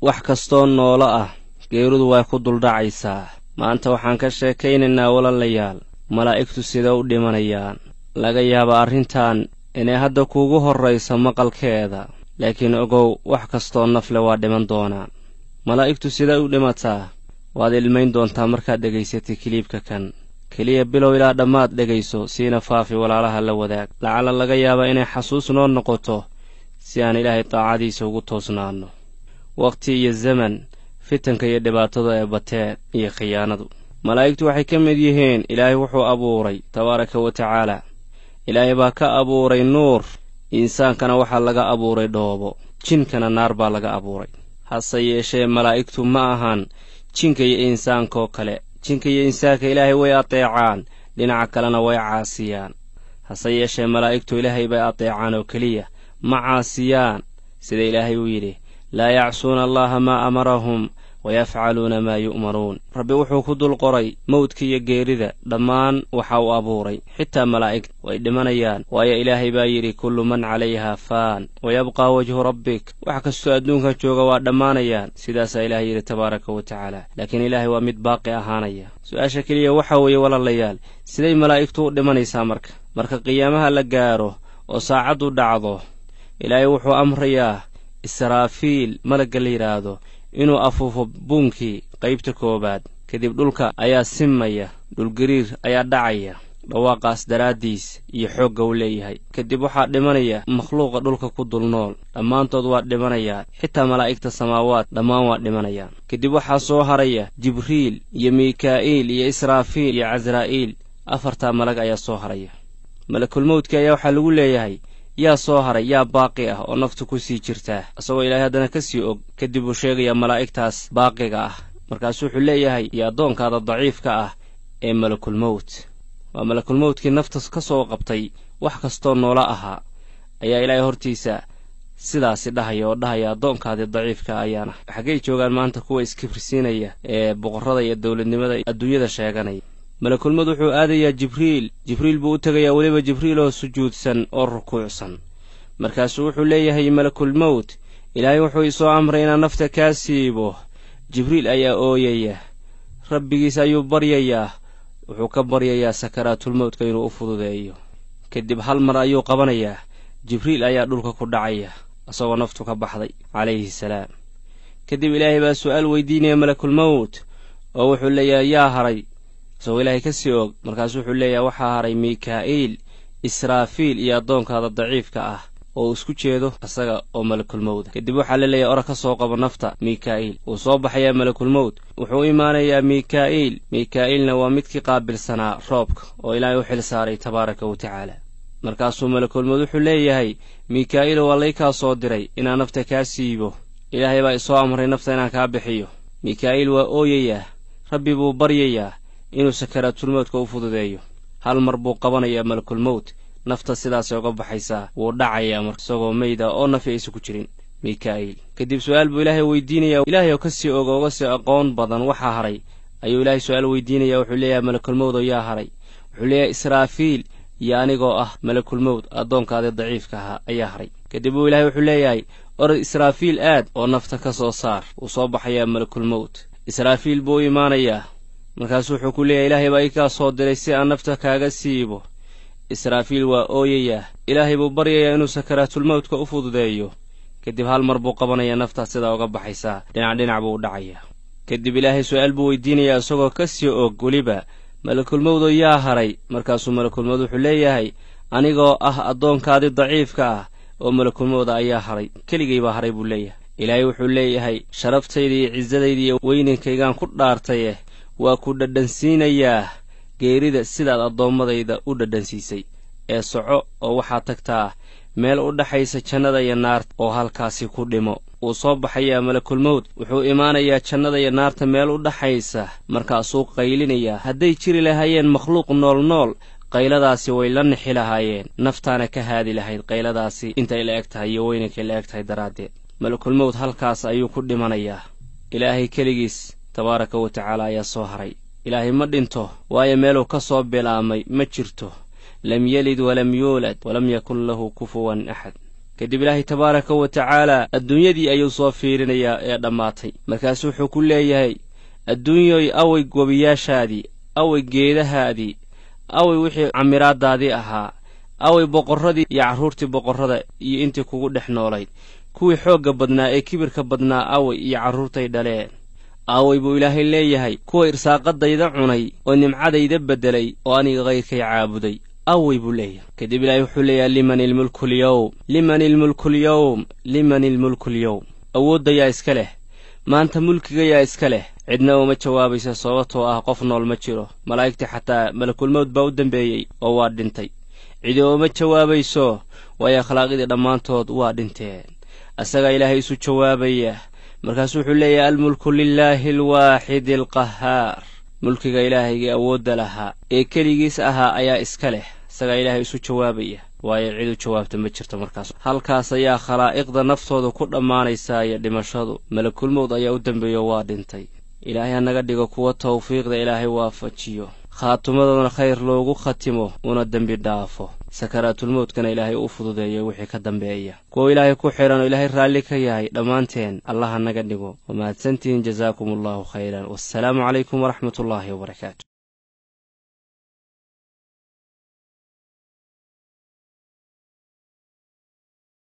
Wax kastoo noolo ah geeridu way ku duldhacaysaa. Maanta waxaan ka sheekaynaynaa, walaalayaal, malaa'igtu sida u dhimanayaan. Laga yaaba arrintan inay hadda kuugu horrayso maqalkeeda, laakiin ogow, wax kastoo nafle waa dhiman doonaan. Malaa'igtu siday u dhimataa? Waad ilmayn doontaa markaad dhegaysatay kiliibka kan. Keliya bilow ilaa dhammaad dhegayso, siina faafi, walaalaha la wadaag. Lacala laga yaaba inay xasuus noo noqoto si aan Ilaahay daacadiisa ugu toosnaanno waqti iyo zaman fitanka iyo dhibaatada ee bateen iyo khiyaanadu. Malaa'igtu waxay ka mid yihiin Ilaahay wuxuu abuuray tabaaraka wa tacaala. Ilaahay baa ka abuuray nuur, insaankana waxaa laga abuuray dhoobo, jinkana naar baa laga abuuray. Hase yeeshee malaa'igtu ma ahan jinka iyo insaankaoo kale. Jinka iyo insaanka Ilaahay way ateecaan, dhinaca kalena way caasiyaan. Hase yeeshee malaa'igtu Ilaahay bay ateecaan oo keliya, ma caasiyaan, sida Ilaahay uu yidhi: "Laa yacsuuna Allaha maa amarahum wayafcaluuna maa yu'maruun." Rabbi wuxuu ku dul qoray mowdka iyo geerida dhammaan waxa uu abuuray, xitaa malaa'igta way dhimanayaan, waayo Ilaahay baa yidhi: "Kullu man calayha faan wayabqaa wajhu rabbik." Wax kastoo adduunkan jooga waa dhammaanayaan, sidaasaa Ilahay yidhi tabaaraka wa tacaala, laakiin Ilaahay waa mid baaqi ahaanaya. Su-aasha keliya waxa weeye, walaalayaal, siday malaa'igtu u dhimanaysaa? Marka qiyaamaha la gaaro oo saacaddu dhacdo, Ilaahay wuxuu amrayaa Israafiil, malagga la yidhaahdo, inuu afuufo buunkii qaybta koowaad. Kadib dhulka ayaa simaya, dhulgariir ayaa dhacaya dhawaaqaas daraaddiis iyo xoogga uu leeyahay. Kadib waxaa dhimanaya makhluuqa dhulka ku dul nool, dhammaantood waa dhimanayaan, xitaa malaa'igta samaawaad dhammaan waa dhimanayaan. Kadib waxaa soo haraya Jibriil iyo Mikaa'iil iyo Israafiil iyo Casraa'iil, afartaa malag ayaa soo haraya. Malakulmowdka ayaa waxaa lagu leeyahay: "Yaa soo haray? Yaa baaqi ah oo naftu ku sii jirtaa?" Isagoo Ilaahay haddana ka sii og. Kadib uu sheegayaa malaa'igtaas baaqiga ah. Markaasuu wuxuu leeyahay: "Iyo addoonkaada daciifka ah ee malakulmowt." Waa malakulmowtkii nafta ka soo qabtay wax kastoo noola ahaa ayaa Ilaahay hortiisa sidaasi dhahaya oo dhahaya: "Addoonkaadii daciifka ayaana." Xaggay joogaan maanta kuwa iskibrisiinaya ee boqorrada iyo dowladnimada adduunyada sheeganaya? Malakulmowd wuxuu aadayaa Jibriil. Jibriil buu u tegayaa, weliba Jibriil oo sujuudsan oo rukuucsan. Markaasuu wuxuu leeyahay malakulmowt: "Ilaahay wuxuu isoo amray inaan nafta kaa siibo." Jibriil ayaa ooyaya, rabbigiis ayuu baryayaa, wuxuu ka baryayaa sakaraatulmowtka inuu u fududeeyo. Kadib hal mar ayuu qabanayaa, Jibriil ayaa dhulka ku dhacaya isagoo naftu ka baxday, calayhi salaam. Kadib Ilaahay baa su'aal weydiinaya malakulmowt oo wuxuu leeyahay: "Yaa haray?" Isagoo Ilaahay ka sii og. Markaasuu wuxuu leeyahay: "Waxaa haray Mikaa'iil, Israafiil iyo addoonkaada daciifka ah," oo uu isku jeedo isaga oo malakulmowda. Kadib waxaa la leeyahay: "Ora ka soo qabo nafta Mikaa'iil." Wuu soo baxayaa malakulmowd, wuxuu u imaanayaa Mikaa'iil. Mikaa'iilna waa midkii qaabilsanaa roobka oo Ilaahay u xil saaray tabaaraka wa tacaala. Markaasuu malakulmowd wuxuu leeyahay: "Mikaa'iil, waa lay kaa soo diray inaan nafta kaa siibo. Ilaahay baa isoo amray nafta inaan kaa bixiyo." Mikaa'iil waa ooyayaa, Rabbi buu baryayaa inuu sakaraatulmowdka u fududeeyo. Hal mar buu qabanayaa malakulmowt, nafta sidaasay uga baxaysaa, wuu dhacayaa mar isagoo meyda oo nafi aysa ku jirin Mikaa'iil. Kadib su-aal buu Ilaahay weydiinayaa. Ilaahay oo kasii oga, uga sii aqoon badan waxaa haray, ayuu Ilaahay su-aal weydiinaya. Wuxuu leeyahay: "Malakulmowd oo yaa haray?" Wuxuu leeyahay: "Israafiil iyo anigoo ah malakulmowd, addoonkaadii daciifka ahaa ayaa haray." Kadib uu Ilahay wuxuu leeyahay: "Orod Israafiil aad oo nafta ka soo saar." Wuu soo baxayaa malakulmowt, Israafiil buu u imaanayaa. Markaasuu wuxuu ku leeyahay: "Ilaahay baa ii kaa soo diray si aan nafta kaaga siibo." Israafiil waa ooyayaa, Ilaahay buu baryayaa inuu sakaraatulmowtka u fududeeyo. Kadib hal mar buu qabanayaa, naftaas sidaa uga baxaysaa, dhinac dhinac buu u dhacayaa. Kadib Ilaahay su-aal buu weydiinayaa isagoo ka sii og weliba: "Malakulmowdo yaa haray?" Markaasuu malakulmowd wuxuu leeyahay: "Anigoo ah addoonkaadii daciifka ah oo malakulmowda ayaa haray, keligay baa haray," buu leeyahay. Ilaahay wuxuu leeyahay: "Sharaftayda iyo cisadayda iyo weynankaygaan ku dhaartaye, waa ku dhadhansiinayaa geerida sidaad addoommadayda u dhadhansiisay, ee soco oo waxaad tagtaa meel u dhaxaysa jannada iyo naarta oo halkaasi ku dhimo." Wuu soo baxayaa malakulmowd, wuxuu imaanayaa jannada iyo naarta meel u dhaxaysa. Markaasuu qaylinayaa. Hadday jiri lahaayeen makhluuq nool nool, qayladaasi way la nixi lahaayeen, naftaana ka haadi lahayd qayladaasi intay la eg tahay iyo weynankay la eg tahay daraaddeed. Malakulmowd halkaas ayuu ku dhimanayaa. Ilaahay keligiis tabaaraka wa tacaala ayaa soo haray. Ilaahay ma dhinto, waayo meeluu ka soo bilaamay ma jirto. Lam yalid walam yuulad walam yakun lahu kufuwan axad. Kadib Ilaahay tabaaraka wa tacaala adduunyadii ayuu soo fiirinayaa ee dhammaatay. Markaasu wuxuu ku leeyahay, adduunyoy, away gobiyaashaadii, away geedahaadii, away wixii camiraadaadii ahaa, away boqorradii iyo carruurtii boqorrada iyo intii kugu dhex noolayd, kuwii xoogga badnaa ee kibirka badnaa away iyo carruurtay dhaleen aaway, buu Ilaahay leeyahay. Kuwa irsaaqadayda cunay oo nimcadayda beddelay oo aniga kayrkay caabuday awey, buu leeyahay. Kadib Ilaahay wuxuu leeyahay, liman ilmulku lyowm, liman ilmulku lyowm, liman ilmulku lyowm. Awooddayaa iska leh maanta? Mulkigayaa iska leh? Cidna uma jawaabaysa, sababtoo ah qof nool ma jiro. Malaa'igtii xataa malakulmowd baa u dambeeyey oo waa dhintay. Cidi uma jawaabayso, waayo akhlaaqidii dhammaantood waa dhinteen. Asagaa Ilaahay isu jawaabaya. Markaasuu wuxuu leeyahay, almulku lilaahi alwaaxidi alqahaar. Mulkiga Ilaahaygii awoodda lahaa ee keligiis ahaa ayaa iska leh. Isagaa Ilaahay isu jawaabaya, waayo cid u jawaabta ma jirto. Markaas halkaas ayaa khalaa'iqda naftooda ku dhammaanaysaa iyo dhimashadu. Malakulmowd ayaa u dambeeyo, waa dhintay. Ilaahay hanaga dhigo kuwa tawfiiqda Ilaahay waafajiyo, khaatumadoodana khayr loogu khatimo, una dembi dhaafo, sakaraatulmowdkana Ilaahay u fududeeyo wixii ka dambeeya. Kuwa Ilaahay ku xidhan oo Ilaahay raalli ka yahay dhammaanteen Allaha naga dhigo. Waa mahadsantihiin, jasaakum allahu khayran, wassalaamu calaykum waraxmatullaahi wabarakaatu.